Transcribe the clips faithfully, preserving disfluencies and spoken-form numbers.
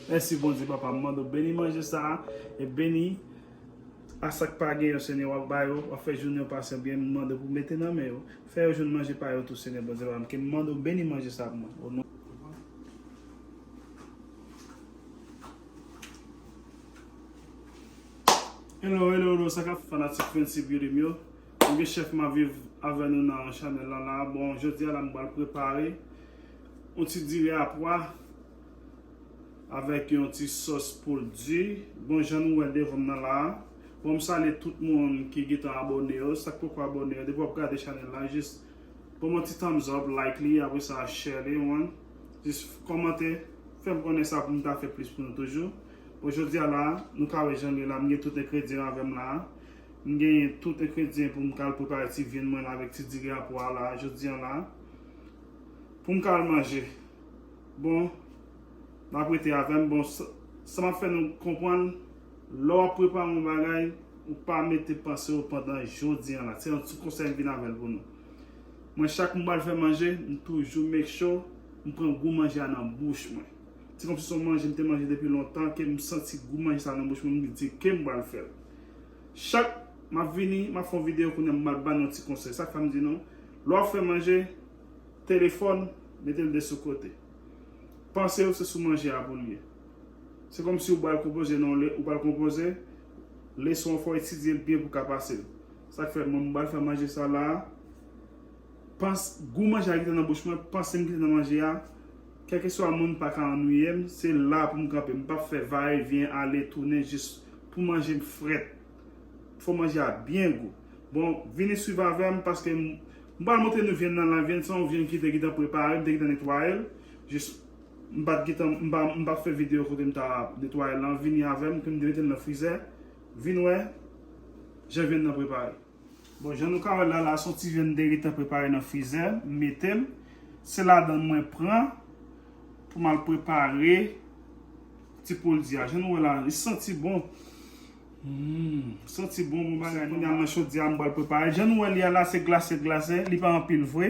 Mèsi Bondye, Papa. M mande w beni manje sa a e beni a sa k pa gen yo, Senyè, w ap ba yo, w ap fè jounen yo pase byen. M mande w pou w mete nan men yo. Fè yo jwenn manje pa yo tou, Senyè Bondye, Papa m. Ke m mande w beni manje sa a pou mwen. O non. Hello, hello, hello, sa k ap fanatik Fancy Beauty m yo? Nou gen chèf m ap viv avè nou nan chanèl lan la. Bon, jodi a la, m pral prepare yon ti diri a pwa avèk yon ti sòs pou l di. Bon, jan nou wè devan m nan la a. Bon, m salye tout moun ki gentan abòne yo. Sa k poko abòne yo, depi w ap gade chanèl la, jis ban m yon ti thumbs up, like li, apre sa share li, wan. Jis kòmante, fè m konnen sa pou m ta fè plis pou nou toujou. Bon, jodi a la, nou ka wè jan l ye la, m gen tout engredyan avè m la. M gen tout engredyan pou m ka al prepare ti vyann mwen la avèk ti diri a pwa la, jodi a la. Pou m ka al manje. Bon, n ap rete avè m. Bon, sa, sa m ap fè nou konprann, lè w ap prepare yon bagay, ou pa mete panse w pandan jodi a la. Se yon ti konsèy m vin avè l pou nou. Mwen, chak m pral fè manje, m toujou make sure m pran gou manje a nan bouch mwen. Se kòmsi se yon manje m te manje depi lontan, ke m santi gou manje sa nan bouch mwen, m di ke m pral fè l. Chak m ap vini, m ap fè yon videyo kounye a, m pral ba nou yon ti konsèy. Sa k fè m di nou, lè w ap fè manje, telefòn, mete l de sou kote. Panse w se sou manje a pou l ye. Se kòmsi w pral konpoze, non, le-, ou pral konpoze leson an, fò w etidye l byen pou w ka pase l. Sa k fè mwen, m pral fè manje sa la a. Pans-, gou manje a ki te nan bouch mwen, panse m ki te nan manje a, kèlkeswa moun pa ka annuiye m, se la pou m kanpe. M p ap fè va e vyen, ale, tounen, jis pou manje m frèt. Fò manje a byen gou. Bon, vini swiv avè m paske m, m pral montre nou vyann nan la. Vyann se yon vyann ki te gentan prepare, m te gentan netwaye l. Jis, m pa t gentan, m pa, m pa fè videyo kote m ta netwaye l lan. Vini avè m, ke m te mete l nan frizè. Vin wè jan vyann nan prepare. Bon, jan nou ka wè la, la, se yon ti vyann m te gentan prepare nan frizè, m mete l. Se ladan mwen pran pou m al prepare ti pouldi a. Jan nou wè la, li santi bon. Hmm, santi bon, bon bagay. Kounye a nan chodyè a, m pral prepare. Jan nou wè li a la, se glase, glase. Li pa anpil vre.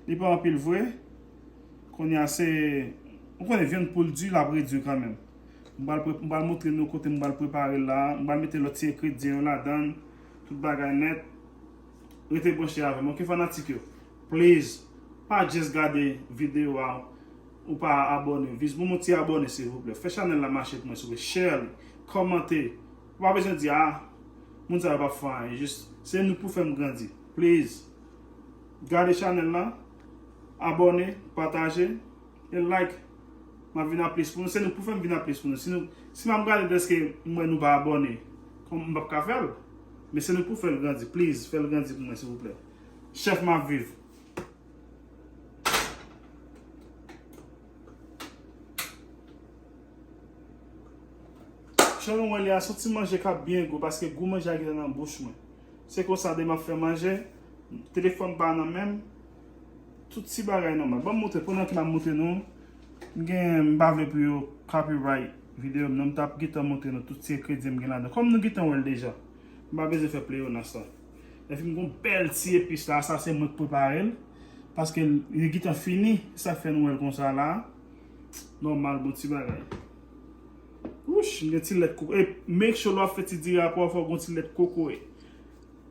Li pa anpil vre. Kounye a se, ou konnen vyann pouldi, l ap redi kanmenm. M pral pre-, m pral montre nou kote m pral prepare l la. M pral mete lòt ti engredyan yo ladan l. Tout bagay nèt. Rete branche avè m, oke, fanatik yo? Please, pa just gade videyo a, ou pa abòne. Vis, bon, yon ti abòne, silvouplè. Fè chanèl la mache pou mwen, silvouplè. Share li, kòmante. Ou pa bezwen di, ah, moun sa yo p ap fè anyen. Jis, se nou k pou fè m grandi. Please, gade chanèl la, abòne, pataje. E like. M ap vin a plis pou nou. Se nou k pou fè m vin a plis pou nou. Si nou, si m ap gade dèske m wè nou pa abòne, kòm m p ap ka fè l. Men se nou k pou fè l grandi. Please, fè l grandi pou mwen, silvouplè. Chèf m ap viv. Jan nou wè li a, se yon ti manje k ap byen gou, paske gou manje a gentan nan bouch mwen. Se konsa de m ap fè manje, telefòn pa nan men m, tout ti bagay nòmal. Ban m montre, pandan ke m ap montre nou, m gen, m pa vle pou yo copyright videyo m, non, m t ap gentan montre nou tout ti engredyan m gen ladan. Kòm nou gentan wè l deja, m pa bezwen fè pleyonans la. Epi m gen yon bèl ti epis la, sa se mwen k prepare l, paske li gentan fini, sa k fè nou wè l konsa la. Nòmal, bon ti bagay. Wouch, m gen ti lèt koko. E make sure lè w ap fè ti diri a pou w, fò w gen ti lèt kokoye.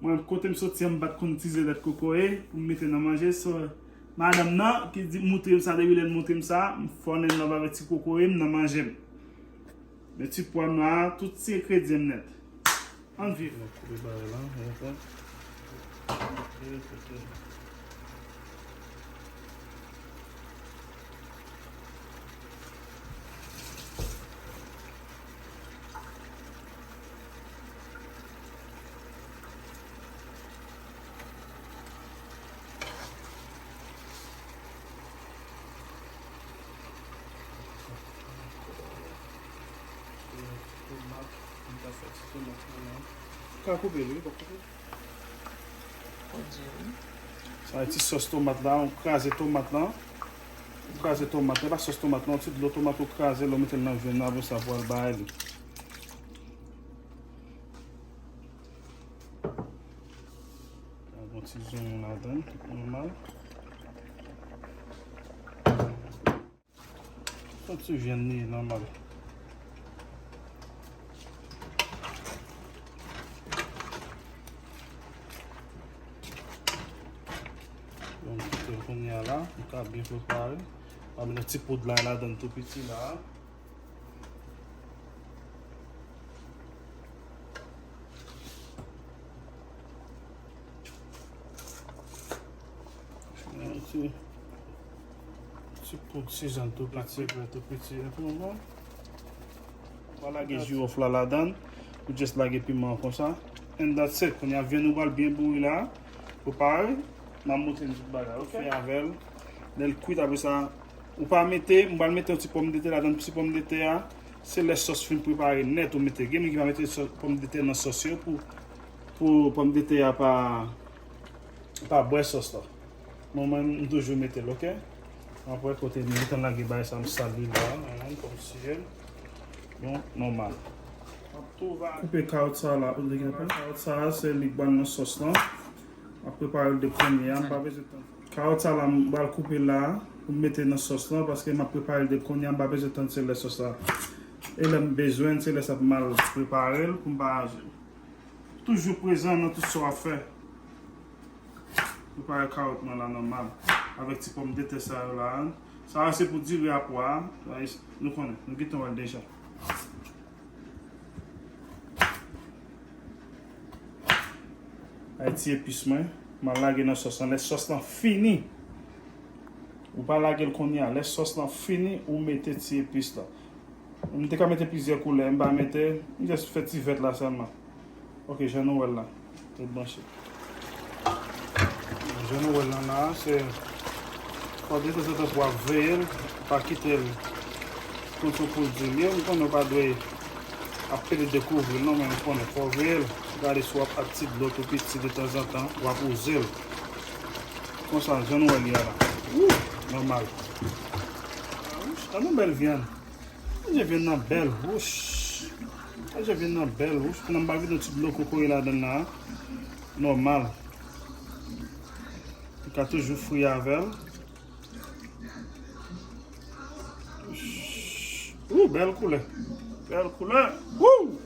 Mwen, kote m soti an, m pa t konn itilize lèt kokoye pou m mete nan manje. So, madanm nan ki di, montre m sa, depi lè l montre m sa, m fò nen nan avèk ti kokoye m nan manje m. Men ti pwa m la, tout ti engredyan m nèt. Ann viv. N ap koupe bagay la, yon fwa. Tomat, m ta fè ti tomat nan la. Ou ka koupe li, wi, pa koupe. Sa e ti sòs tomat la, ou kraze tomat lan. Ou kraze tomat lan, e pa sòs tomat lan, yon ti dlo tomat ou kraze l, ou mete l nan vyann nan, apre sa pou al bay li. Yon ti zonyon ladan, tout nòmal. Yon ti vyann li ye nòmal. Sa byen prepare. M ap met yon ti poud lay ladan l tou piti la. Yon ti, ti poud sizann tou piti, tou piti, tou bon. Ou pa lage jiwòf la ladan l. Ou just lage piman an konsa. And that's it. Kounye a, vyann ou pral byen bouri la. Prepare. M ap montre nou tout bagay, ok? Fè avè l. Lè l kwit, apre sa, ou pa mete, m pral mete yon ti pòmdetè ladan l. Ti pòmdetè a, se lè sòs fin prepare nèt ou mete. Gen moun ki pa mete sò-, pòmdetè nan sòs yo pou, pou pòmdetè a pa, pa bwè sòs la. Mwen, mwen, m toujou mete l, ok? Apre, kote m gentan lage bagay sa, m sal li la, hein, kòmsi, hein. Bon, nòmal. Koupe kawòt sa la, ou te gen kawòt sa, se li k ba n nan sòs lan. M ap prepare l de kounye a, m pa bezwen tann. Kawòt sa la, m pral koupe la, pou m mete nan sòs lan, paske m ap prepare l de kounye a, m pa bezwen tann se lè sòs la. E lè m bezwen, se lè sa pou m al prepare l, pou m pa toujou prezan nan tout sa w ap fè. Prepare kawòt mwen la nòmal. Avèk ti pòmdetè sa yo la. Sa a se pou diri a pwa. Nou konnen, nou gentan wè l deja. Ay ti epis mwen. M al lage nan sòs lan. Lè sòs lan fini. Ou pa lage l kounye a. Lè sòs lan fini, ou mete ti epis la. M te ka mete plizyè koulè, m pa mete, m just fè ti vèt la sèlman. Ok, jan nou wè l la. Ret branche. Jan nou wè l lan la, se fò de tanzantan pou w ap veye l, pa kite l konn se yon poul di l ye. M konnen w pa dwe ap pede dekouvri l non, men m konnen fò w veye l. Gade si w ap ak ti dlo tou piti de tanzantan, w ap wouze l. Konsa, jan nou wè l ye a la. Wou! Nòmal. Gade yon bèl vyann. Anje vyann nan bèl, wouch. Anje vyann nan bèl, wouch. Kounye a m pral vide yon ti dlo kokoye ladan l la. Nòmal. Ou ka toujou fri avè l. Wouch. Wou, bèl koulè. Bèl koulè. Wou!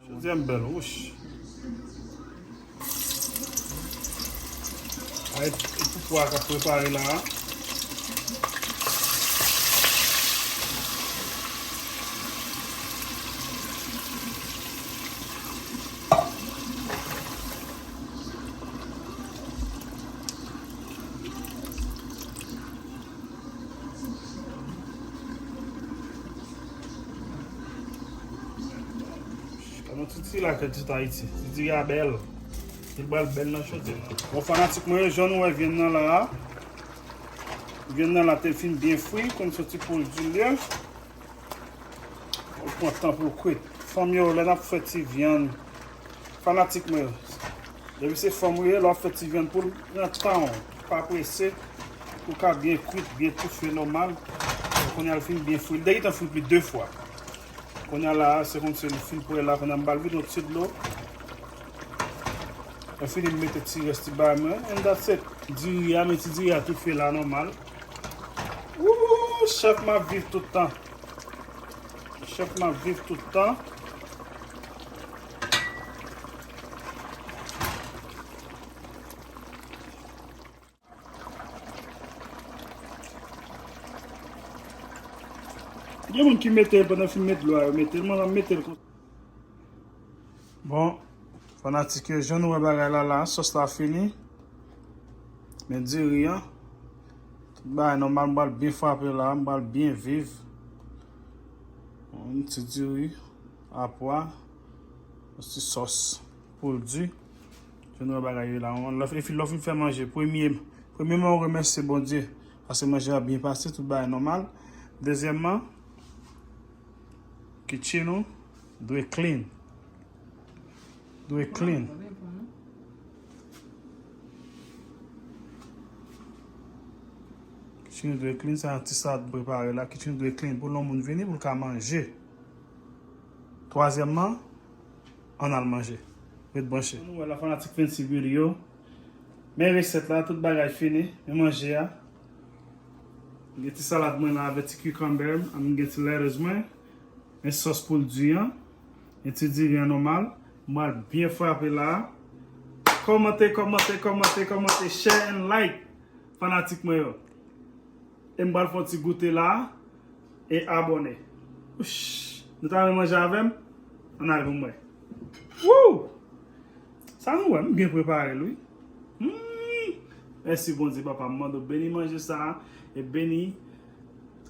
Jodi a m bèl, wouch. Ay, e pou pwa k ap prepare la a. Gade yon ti diri lakay tout Ayiti. Ti diri a bèl. Li pral bèl nan chodyè. Bon, fanatik mwen yo, jan nou wè vyann nan la a. Vyann nan la te fin byen fri, konn se yon ti poul di l ye. Ou pran tan pou l kwit. Fanm yo, lè n ap fè ti vyann, fanatik mwen yo, depi se fanm ou ye, lè w ap fè ti vyann pou l, pran tan w, pa prese, pou l ka byen kwit, byen toufe nòmal. Kounye a l fin byen fri. L te gentan fri plis de fwa. Kounye a la, se kòmsi li fin prè la, kounye a m pral vide yon ti dlo. Mwen fini m mete ti rès ti bagay mwen, and that's it. Diri a, men ti diri a toufe la nòmal. Wou, chèf m ap viv tout tan. Chèf m ap viv tout tan. Gen moun ki mete l pandan fin met dlo a, yo mete l, mwen m mete l konsa. Bon, fanatik yo, jan nou wè bagay la la, sòs la fini. Men diri an, tout bagay nòmal, m pral byen frape la, m pral byen viv. Yon ti diri a pwa, yon ti sòs poul di. Jan nou wè bagay yo la, lè w fin, lè w fin fè manje, premye, premyèman, ou remèsye Bondye, paske manje a byen pase, tout bagay nòmal. Dezyèmman, kitchen ou dwe clean. Dwe clean. Kitchen ou dwe clean, sa yon ti salad m prepare la. Kitchen ou dwe clean pou lè yon moun vini, pou l ka manje. Twazyèmman, ann al manje. Ret branche. Nou wè la fanatik Fancy Beauty yo. Men resèt la, tout bagay fini. Men manje a. M gen ti salad mwen la avèk ti cucumber m. M gen ti lettuce mwen. Men sòs poul di an. Men ti diri an nòmal. M pral byen frape la. Kòmante, kòmante, kòmante, kòmante, share and like. Fanatik mwen yo. E m pral fè yon ti goute la. E abòne. Ouch. Nou ta renmen manje avè m? Ann ale pou m wè. Woo! Sa nou wè, m byen prepare l, wi. Hmm. Mèsi, Bondye, papa. M mande w beni manje sa a. E beni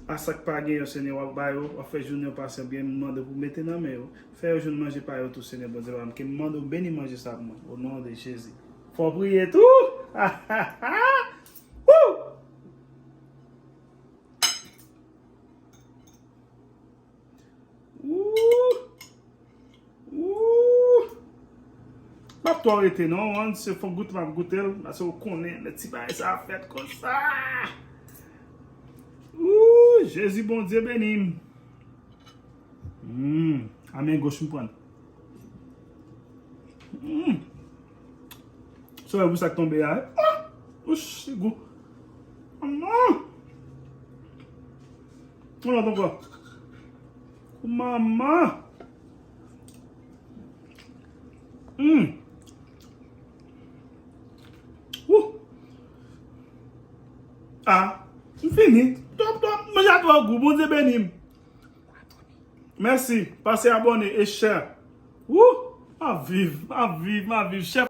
a sa k pa gen yo, Senyè, w ap ba yo, w ap fè jounen yo pase byen. M mande w pou w mete nan men yo. Fè yo jwenn manje pa yo tou, Senyè, Bondye, papa m. Ke m mande w beni manje sa a pou mwen. O non de Jezi. Fò w priye tou. Woo! Woo! Woo! M ap twò rete non, man. Se fon goute m ap goute l. Paske ou konnen, lè ti bagay sa ap fèt konsa. Woo! Jezi Bondye beni m. Hmm. A men goch m pran. Hmm. Sou pou sa k tonbe a. Ah! Ouch, gou. Manman! Yon lòt ankò. Manman! Hmm. Woo! Ah, m fini. Twòp, twòp. Manje a twò gou. Bondye beni m. Mèsi. Pase abòne e share. Woo! M ap viv, m ap viv, m ap viv. Chèf